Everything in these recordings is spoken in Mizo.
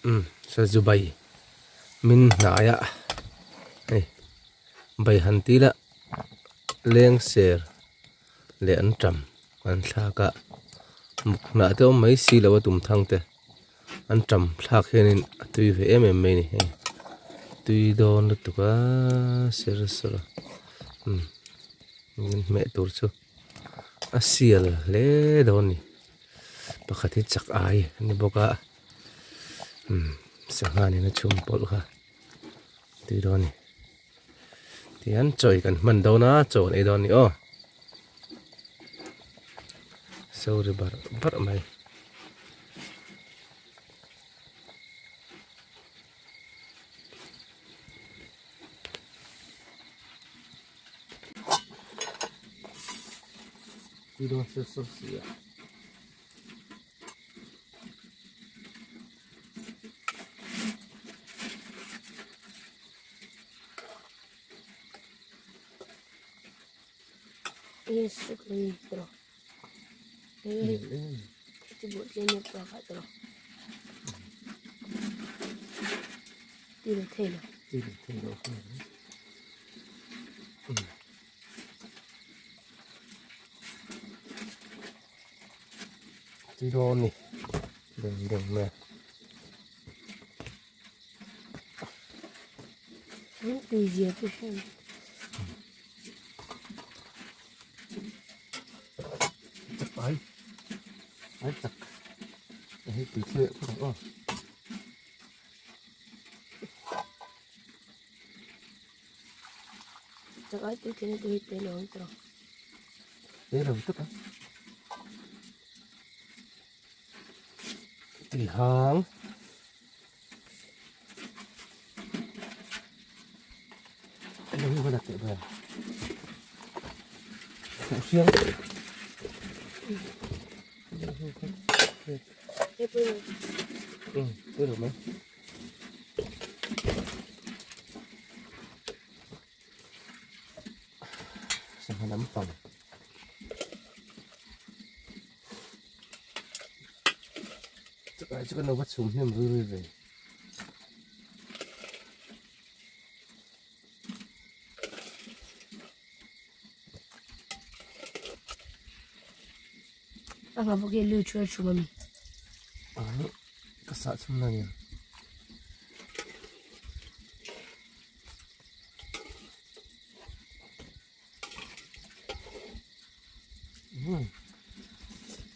Umm sazu bai min hnai a hei bai han ti ila leng ser leh an tam an thlak a muk hnah te awm mai si lo a tum thang te an tam thlak hianin a tui ve em em mai a ni hei tui dawn lutuk a ser sawr a umm hmeh tur chu a sial hle dawn a ni pakhat hi chak ai a ni bawk a. Umm sangha nena chhum pawlh kha tui dawn a ni tihian chaw kan hman dawn a chaw kan ei dawn a ni aw so ri barh barh mai. Tui dawn ser sawr si a. Tui dawn ni deng deng mai a. An tui zia chu hriat. Chak ai ai chak hei tui thil leh phawt ang aw. Chak ai tui thil tui te lo ang tawh. Te lo tak a. Tui hang. Lo hi va teh ber. Fuh hriang. Ừ, tôi được mấy. Sangha lampang. Chutah chu kan lo va chhum hnem rui rui ve. A ngah bawk hi lu chu a chhum a mi. Ka sah chhum na nia.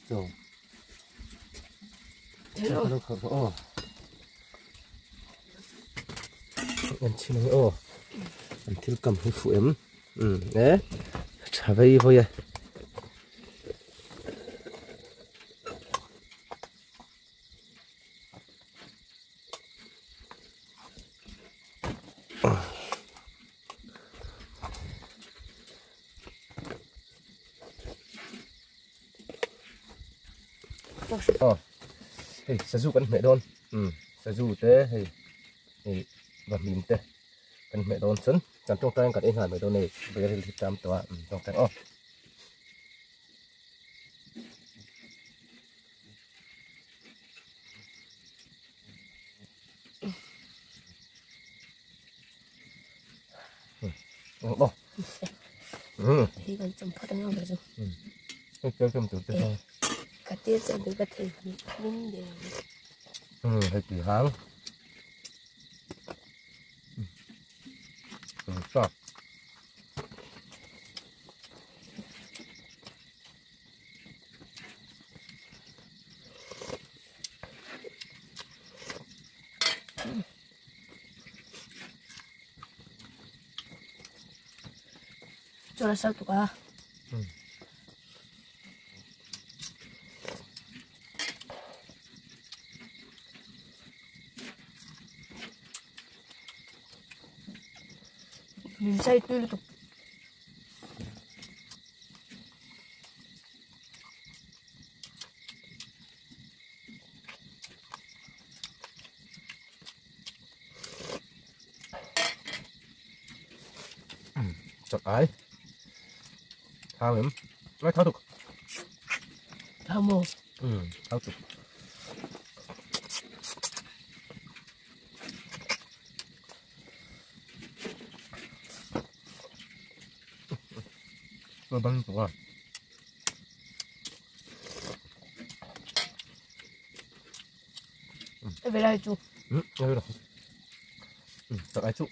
So. Hello. Oh. An chin ang aw. An thil kam hi fu em. E. Tha vei vawi e. Aw hei sazu kan hmeh dawn umm sazu te hei hei vahmim te kan hmeh dawn chuan kan tawngtai kan ei nghal mai dawn a ni bairil hi tam tawh a umm tawngtai aw. Hei kan chawm phawt ang ang chu. Hei tel chawm tur te kha. Ka tel chawm tur ka thei hmin der. Hei tui hang. Sa. Cho là sao tụi à? Mình say tui liên tục. Chak ai thau em nói thau tục thau mồ thau tục. Tôi bắn quá. Về đây chú. Ừ, đây rồi. Ừ, tặng ai chú.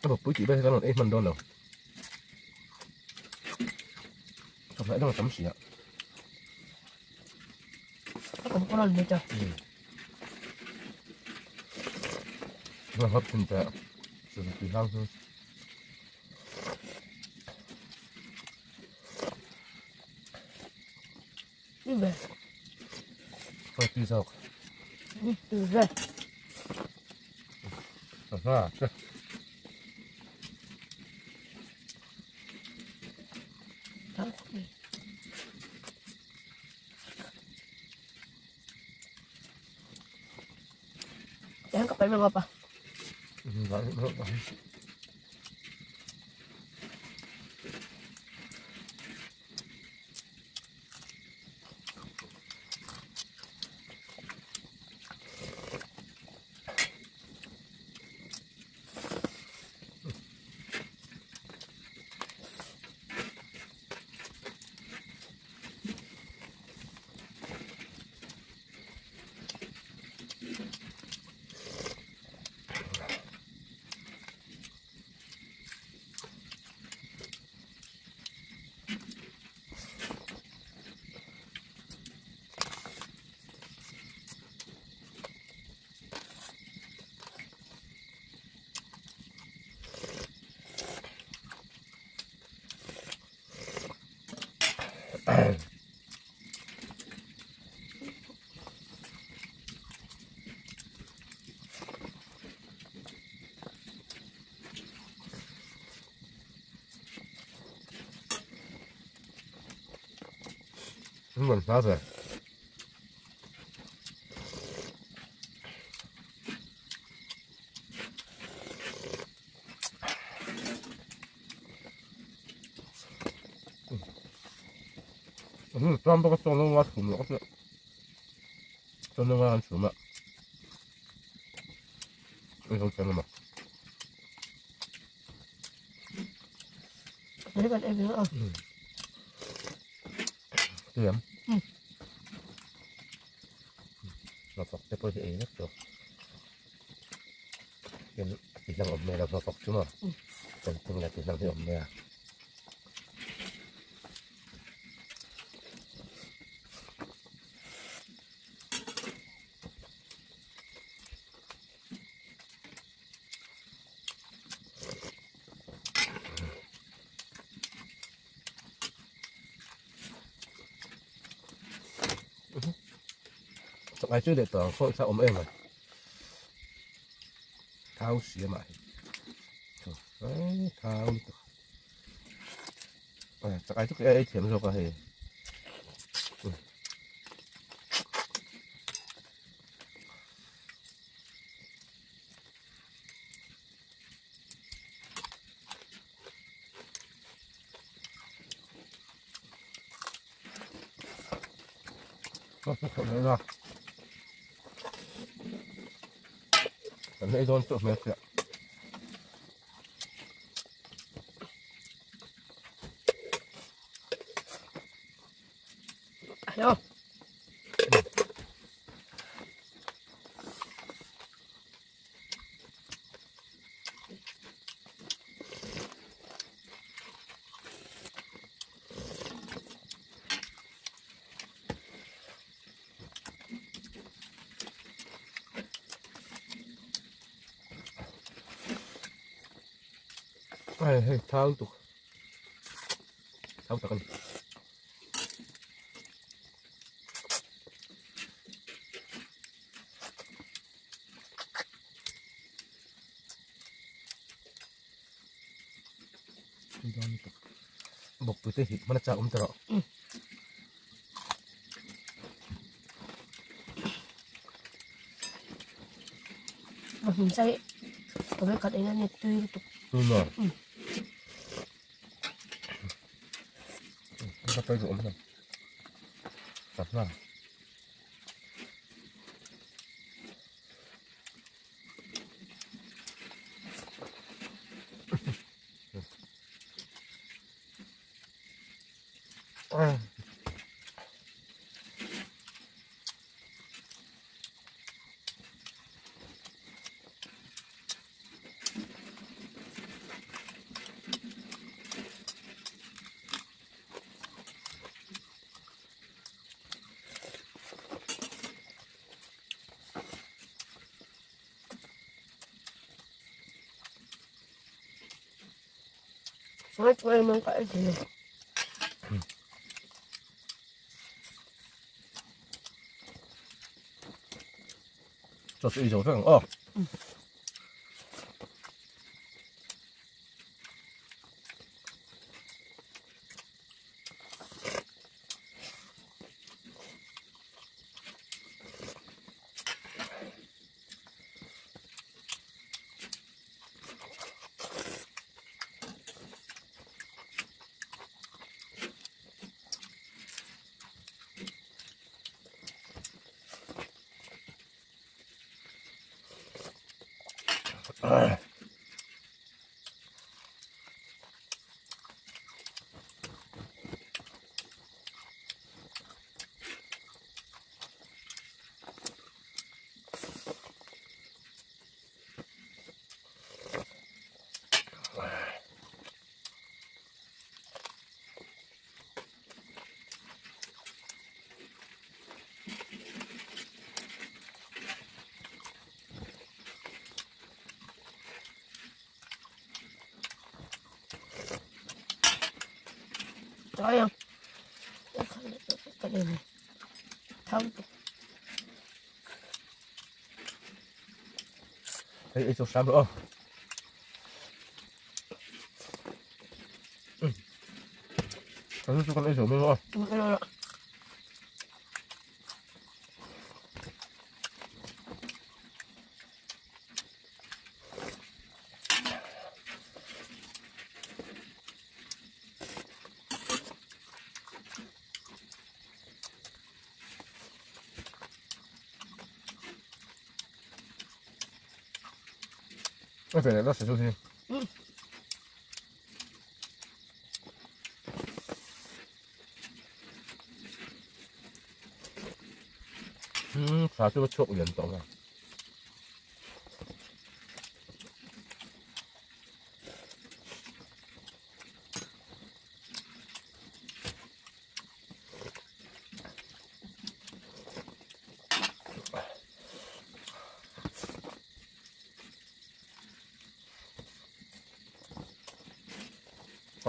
Cái bụi chỉ bây giờ nó ít mình đôn rồi. Không phải đâu mà tắm xì ạ. Còn có lần nữa trời. Nó hấp thịt tệ. Rồi thì hăng hơn. Đi về. Thôi đi sao? Đi từ về. À, Jangan kepala apa? Enggak, enggak. Mình phá rồi. 专不做弄我出门去，做弄我出门，你说真的吗？没个那边啊。对呀。เราตกได้ตัวเองนะตัวเป็นติดลังอมเมเราตกใช่ไหมเป็นตึงติดลังที่อมเมai chứ để tưởng không sao ôm em rồi thao xía mà đấy thao à chắc ai thức ai thiểm rồi cả hề rồi Kan ei doon tuh mereka. Ayo. Hey, thao tục thao tập anh bọc từ thế mà nó chạm ông tao mình say tôi mới cắt anh tuy tục đúng rồi. Nó tới ruộng rồi. Tập nào. 这是一种份哦。哎呀，哎，就三个啊。嗯，咱就跟那小妹说。嗯。那本来到十周天。嗯。嗯，啥这个错人懂啊？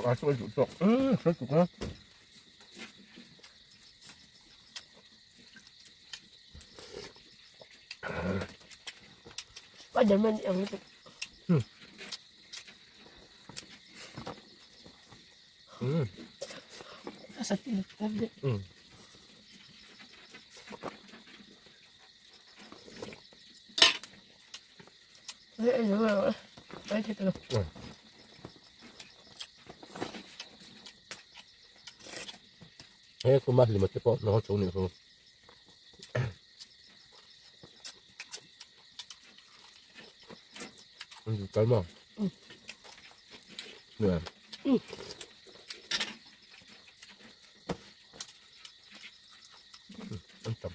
啊，这个有做，嗯，水煮干。我人们用这。嗯。嗯。嗯。哎哎，哎，哎，这个。嗯。哎，姑妈，你们这包，然后煮你说。嗯，干嘛？嗯。对。嗯。嗯，很香。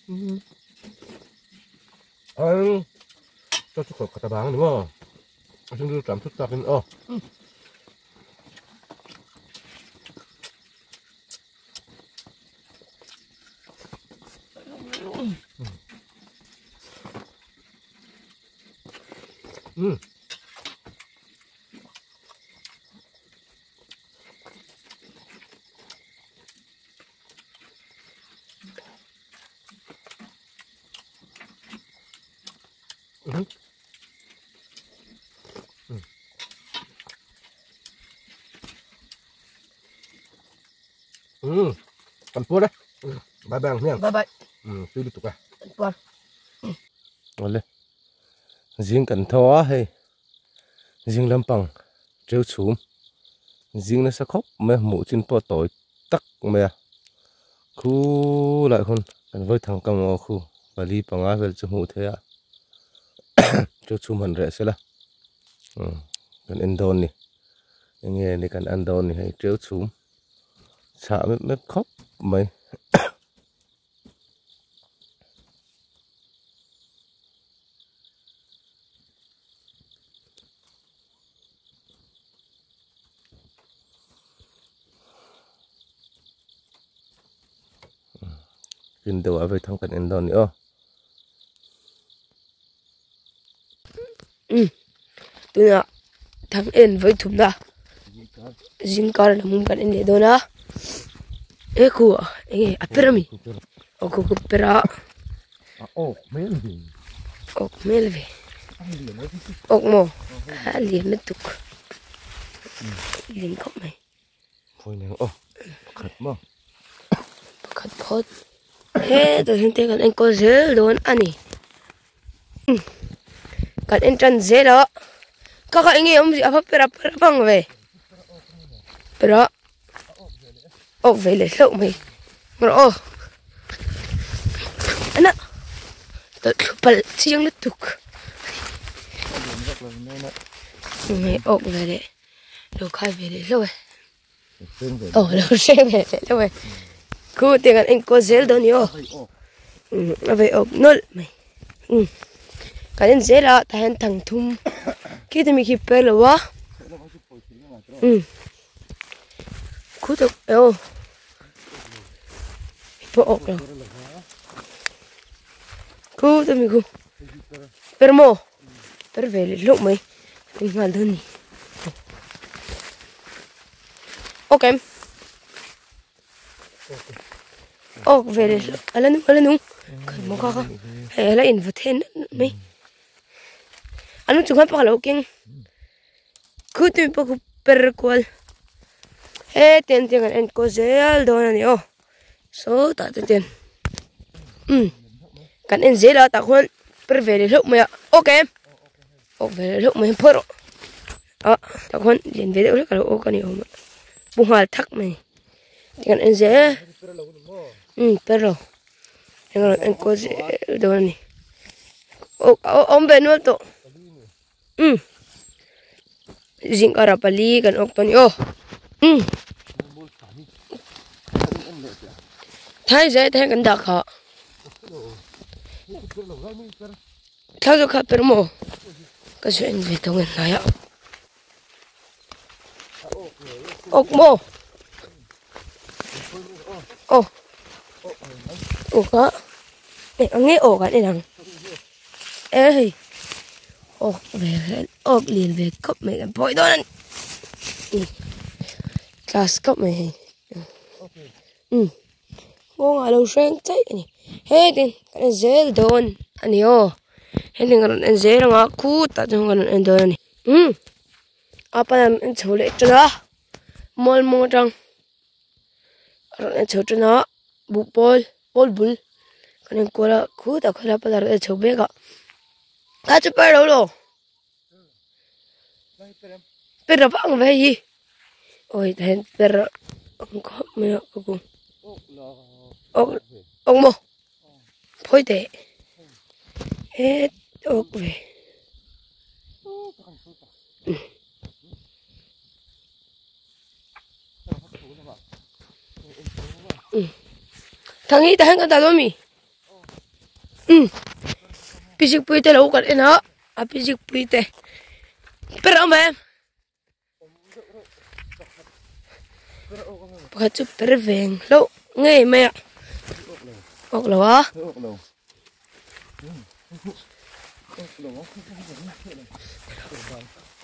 嗯。嗯，这这口可大棒的嘛。chúng tôi cảm thức tạc lên ô. Ừ. Ừ. Ừ, cầm tua đấy. Bye bye nha. Bye bye. Ừ, tôi đi tục à. Bye. Ole. Riêng cần thó hay riêng lâm bằng treo chùm. Riêng nó sẽ khóc mẹ mũ trên po tối tắc mẹ. Khu lại con cần với thằng cầm ở khu và đi bằng ai về cho mũ thế ạ. Treo chùm hẳn rẻ sẽ là. Kan en dawn ni enge ni kan en dawn ni hei teu chhum chhah mep mep khawp mai. Rin deuh ah vei thang kan en dawn ni aw. Tunah thang en vawi thumna zingkar lam kan en leh dawn a he khu enge a per ami aw khu khu per a awk hmel ve awk hmel ve awk maw a lian lutuk lian khawp mai. Aw pakhat maw pakhat phawt hetah hian te kan enkawl zel dawn a ni kan en tan zel a kha kha enge awm zia a va per a per vang ve per a awk ve leh hlauh mai rawh aw ana tawlh thlu palh chiang lutuk awk ve leh. Lo khai ve leh hlauh e. Aw lo hreng ve leh hlauh e. Khu tiang an enkawl zel dawn ni aw. A vei awk nawlh mai. Kan en zel a tah hian thang thum khi te mi khi per lo a. Khu tak e aw. Pawh awk lo. Khu te mi khu. Per maw? Per ve leh hlauh mai kan nghal dawn ni ok ok ve leh hlauh ala nung ala nung khan maw kha kha hei ala in va then mai a nung chung khan pakhat a lo keng khu tui pawh khu per kual hetiang te kan enkawl zel dawn a ni aw. Saw tah te chuan umm kan en zel a tah khuan per ve leh hlauh mai a ok ok ve leh hlauh mai phawt rawh ah tah khuan lian ve deuh hlek a lo awk a ni awm a bu nghal thak mai ti kan en zel umm per lo eng rawn enkawl zel dawn a ni awm ve nual tawh umm zingkara pali kan awk tawh a ni aw umm thai zai te hian kan dah kha thla zawk kha per maw ka sawi en ve tawh nge hnai ah awk maw aw awk a eng nge awk an en ang e hei awk ve hle awk lian ve khawp mai kan pawih dawn a ni class khawp mai hei umm nghawng ah lo hreng chaih a ni hetin kan en zel dawn a ni aw hetin ka rawn en zel ang a khutah chuan ka rawn en dawn a ni umm a pan an en chho leh tan a mual mawng atang a rawn en chho tan a buhpawl pawl bul kan en kual a khutah khuan a pan a rawn en chho mek a kha chu per lo lo. Per vang ve hi oi tah hian per a awm khawp mai a ka ku awk awk maw phawi teh het awk ve thang hi tah hian kan dah dawn mi. Umm picnic pui te lo kan en a a picnic pui te ber awm em pakhat chu per veng hlauh ngei mai a awk lo a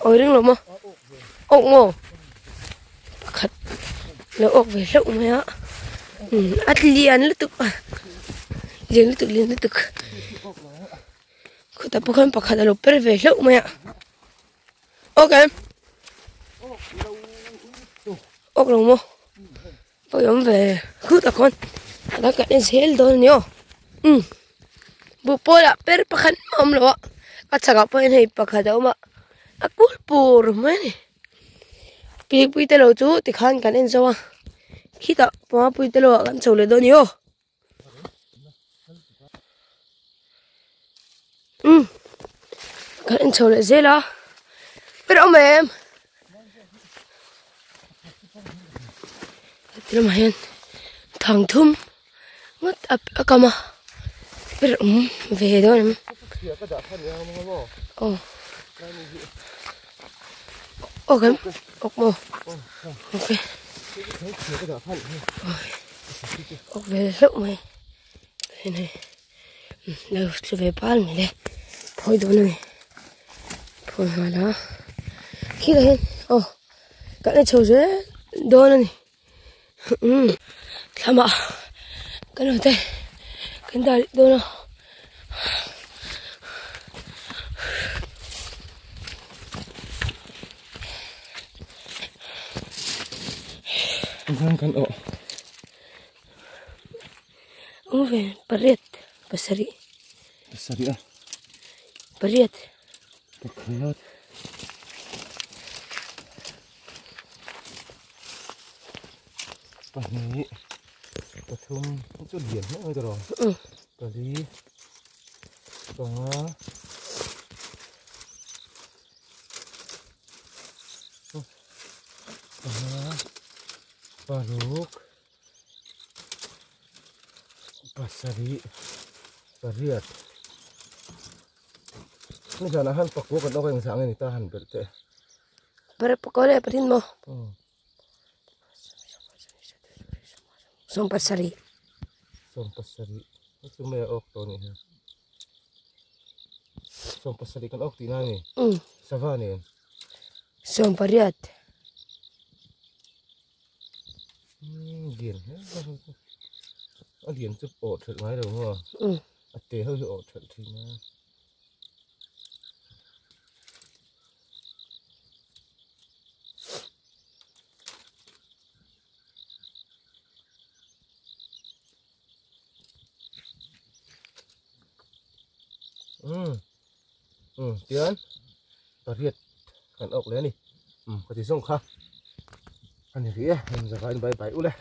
awi ring lo maw awk maw pakhat lo awk ve hlauh mai a umm a lian lutuk a lian lutuk lian lutuk khutah pawh khan pakhat a lo per ve hlauh mai a awk em awk lo maw pawi awm ve khutah khawn a dang kan en zel dawn a ni aw umm buh pawlah per pakhat mah a awm lo a a chhakah pawh hian hei pakhat a awm a a kul pur mai a ni. Pipui te lo chu tikhan kan en zo a khitah pawngapui te lo ah kan chho leh dawn a ni aw umm kan en chho leh zel a. Pero awm em? Ti lamah hian thang thum ngawt a kam a ber awm ve dawn em? Aw Awk em? Awk maw? Ok. Awk ve hlauh mai. Hei hei lo thlu ve pal mai le phawi dawn a ni phawi nghal a khilai hian aw kan la chho zel dawn a ni umm thlamah kan awm te kan dah leh dawn a. Kan awh. Awm ve pariat pasarih. Pasarih a. Pariat. Pakhat. Pahnih. Pathum. Chu lian hle mai tawh. Pali. Panga. Panga. Paruk. Pasarih pariat ni zanah han pakua kan awk engzah nge ni ta han belh teh. Pariat pakua leh parin maw? Sawm pasarih. Sawm pasarih chu mai a awk tawh a nih hi. Sawm pasarih kan awk tihna a ni. Sava nen. Sawm pariat. Lian hle a lian chu awh thelh ngai lo maw a te ho hi awh thelh thin a. Um um tian pariat kan awk leh a ni um ka ti zawng kha a ni rih e heng zaka in bai bai ule.